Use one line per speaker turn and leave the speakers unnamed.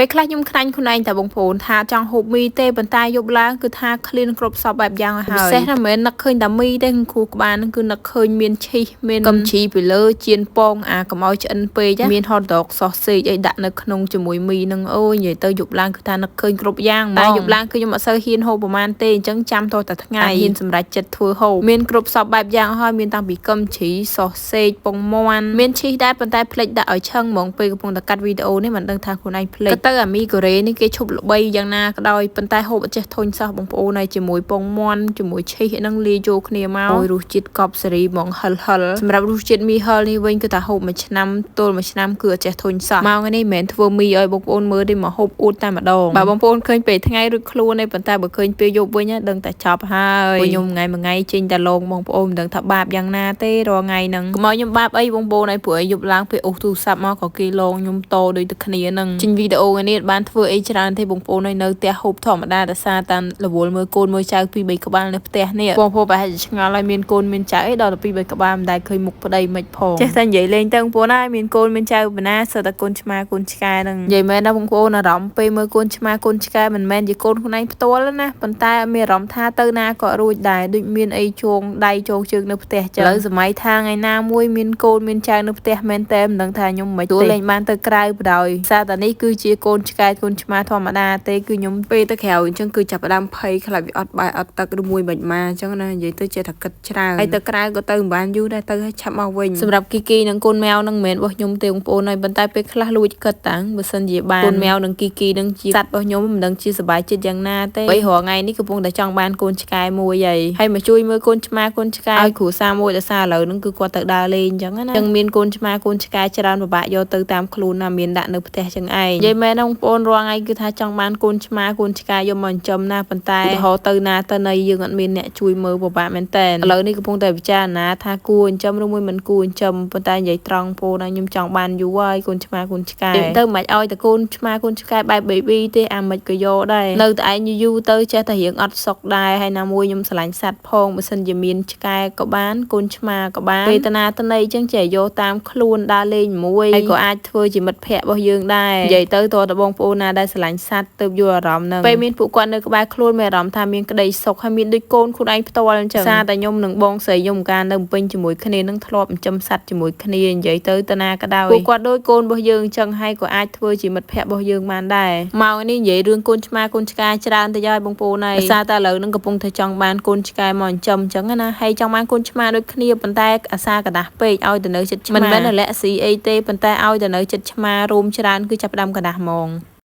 ពេលខ្លះខ្ញុំខ្លាញ់ខ្លួនឯងតែបងប្អូនថាចង់ហូបមីទេប៉ុន្តែយប់ឡើងគឺថាឃ្លានគ្រប់សពបែបយ៉ាងហើយពិសេសណាមិនមែននឹកឃើញតែមីទេខួរក្បាលហ្នឹងគឺនឹកឃើញមានឈីសមានកំជ្រីពីលើចៀនពងអាកុំឲ្យឆ្អិនពេកមាន hot dog sausage អីដាក់នៅក្នុងជាមួយមីហ្នឹងអូយនិយាយទៅយប់ឡើងគឺថានឹកឃើញគ្រប់យ៉ាងហ្មងតែយប់ឡើងគឺខ្ញុំអត់សូវហ៊ានហូបប្រហែលទេអញ្ចឹងចាំតតែថ្ងៃហ៊ានសម្រេចចិត្តធ្វើហូបមានគ្រប់សពបែបយ៉ាងហើយមានតាំងពីកំជ្រី sausage ពងមាន់មានឈីសដែរប៉ុន្តែភ្លេចដាក់ឲ្យឆឹងហ្មងពេលកំពុងតែកាត់វីដេអូនេះមិនដឹងថាខ្លួនឯងភ្លេចក៏ទៅអាមីកូរ៉េនេះគេឈប់ល្បីយ៉ាងណាក៏ដោយប៉ុន្តែហូបអត់ចេះធុញសោះបងប្អូនហើយជាមួយពងមាន់ជាមួយឈីសហ្នឹងលាយចូលគ្នាមកអូយរសជាតិកប់សេរីហ្មងហិលហិលសម្រាប់រសជាតិមីហិលនេះវិញគឺថាហូបមួយឆ្នាំទល់មួយឆ្នាំគឺអត់ចេះធុញសោះមកថ្ងៃនេះមិនមែនធ្វើមីឲ្យបងប្អូនមើលទេមកហូបអួតតែម្ដងបើបងប្អូនឃើញពេលថ្ងៃរួចខ្លួនទេប៉ុន្តែបើឃើញពេលយប់វិញដឹងតែចប់ហើយខ្ញុំថ្ងៃមួយថ្ងៃចេញតែលងបងប្អូនមិនដឹងថាបាបយ៉ាងណាទេរាល់ថ្ងៃហ្នឹងកុំឲ្យខ្ញុំបាបអីបងប្អូនហើយព្រោះឲ្យយប់ឡើងពេលអូសទូរស័ព្ទមកក៏គេលងខ្ញុំតដូចតែគ្នាហ្នឹងចេញវីដេអូថ្ងៃនេះអត់បានធ្វើអីច្រើនទេបងប្អូនហើយនៅផ្ទះហូបធម្មតាដោយសារតាមរវល់មើលកូនមើលចៅពីរបីក្បាលនៅផ្ទះនេះបងប្អូនប្រហែលជាឆ្ងល់ហើយមានកូនមានចៅអីដល់ទៅពីរបីក្បាលមិនដែលឃើញមុខប្តីមិនផងចេះតែនិយាយលេងទៅបងប្អូនហើយមានកូនមានចៅបណ្ណាសិតតែកូនឆ្មាកូនឆ្កែហ្នឹងនិយាយមែនណាបងប្អូនអារម្មណ៍ពេលមើលកូនឆ្មាកូនឆ្កែមិនមែនជាកូនខ្លួនឯងផ្ទាល់ណាប៉ុន្តែមានអារម្មណ៍ថាទៅណាក៏រួចដែរដូចមានអីជងដៃជងជើងនៅផ្ទះចឹងឥឡូវសម័យថាថ្ងៃណាមួយមានកូនមានចៅនៅផ្ទះមែនតែមិនដឹងថាខ្ញុំមិនទួលេងបានទៅក្រៅបដ ாய் សារតានេះគឺជាកូនឆ្កែកូនឆ្មាធម្មតាទេគឺខ្ញុំពេលទៅក្រៅអញ្ចឹងគឺចាប់ផ្ដើមភ័យខ្លាចវាអត់បាយអត់ទឹកឬមួយមិនមកអញ្ចឹងណានិយាយទៅចេះតែគិតច្រើនហើយទៅក្រៅក៏ទៅមិនបានយូរដែរទៅឲ្យឆាប់មកវិញសម្រាប់គីគីនិងកូនម៉ែវនឹងមិនមែនរបស់ខ្ញុំទេបងប្អូនហើយប៉ុន្តែពេលខ្លះលួចគិតតាំងបើសិនជាបានកូនម៉ែវនិងគីគីនឹងជាសត្វរបស់ខ្ញុំមិនដឹងជាសប្បាយចិត្តយ៉ាងណាទេបីរាល់ថ្ងៃនេះកំពុងតែចង់បានកូនឆ្កែមួយហើយហើយមកជួយមើលកូនឆ្មាកូនឆ្កែឲ្យគ្រួសារមួយដោយសារឥឡូវហ្នឹងគឺគាត់ទៅដើរលេងអញ្ចឹងណាចឹងមានកូនឆ្មាកូនឆ្កែច្រើនពិបាកយកទៅតាមខ្លួនណាមានដាក់នៅផ្ទះចឹងឯងនិយាយមែនណាបងប្អូនរាល់ថ្ងៃគឺថាចង់បានកូនឆ្មាកូនឆ្កែយកមកចិញ្ចឹមណាប៉ុន្តែឧទាហរណ៍ទៅណាទៅណីយើងអត់មានអ្នកជួយមើលពិបាកមែនតើឥឡូវនេះកំពុងតែពិចារណាថាគួរចិញ្ចឹមឬមួយមិនគួរចិញ្ចឹមប៉ុន្តែនិយាយត្រង់បងប្អូនណាខ្ញុំចង់បានយូរហើយកូនឆ្មាកូនឆ្កែទៅមិនឲ្យតែកូនឆ្មាកូនឆ្កែបែប baby ទេអាមិនក៏យកដែរនៅតែឯងយូរទៅចេះតែរៀងអត់សុខដែរហើយណាមួយខ្ញុំស្រឡាញ់សត្វផងបើសិនជាមានឆ្កែក៏បានកូនឆ្មាក៏បានវេទនាតន័យចឹងចេះយកតាមខ្លួនដើរលេងមួយហើយក៏អាចធ្វើជាមិត្តភ័ក្តិរបស់យើងដែរនិយាយទៅតើតបងប្អូនណាដែលស្រឡាញ់សត្វទើបយល់អារម្មណ៍ហ្នឹងពេលមានពួកគាត់នៅក្បែរខ្លួនមានអារម្មណ៍ថាមានក្តីសុខហើយមានដូចកូនខ្លួនឯងផ្ទាល់អញ្ចឹងសារតែខ្ញុំនិងបងស្រីខ្ញុំកាលនៅពេញជាមួយគ្នានឹងធ្លាប់ចិញ្ចឹមសត្វជាមួយគ្នានិយាយទៅតាណាក៏ដោយពួកគាត់ដូចកូនរបស់យើងអញ្ចឹងហើយក៏អាចធ្វើជាមិត្តភ័ក្តិរបស់យើងបានដែរមកនេះនិយាយរឿងកូនឆ្មាកូនឆ្កែច្រើនទៅហើយបងប្អូនហើយសារតែឥឡូវនឹងកំពុងតែចង់បានកូនឆ្កែមកចិញ្ចឹមអញ្ចឹងណាហើយចង់បានកូនឆ្មាដូចគ្នាប៉ុន្តែអាសាកដាស់ពេកឲ្យទៅនៅចិត្តឆ្មាមិនមែនរលាក់ស៊ីអីទេប៉ុន្តែឲ្យទៅនៅចិត្តឆ្មារោមច្រើនគឺចាប់ផ្ដើមកដាស់ហ្មង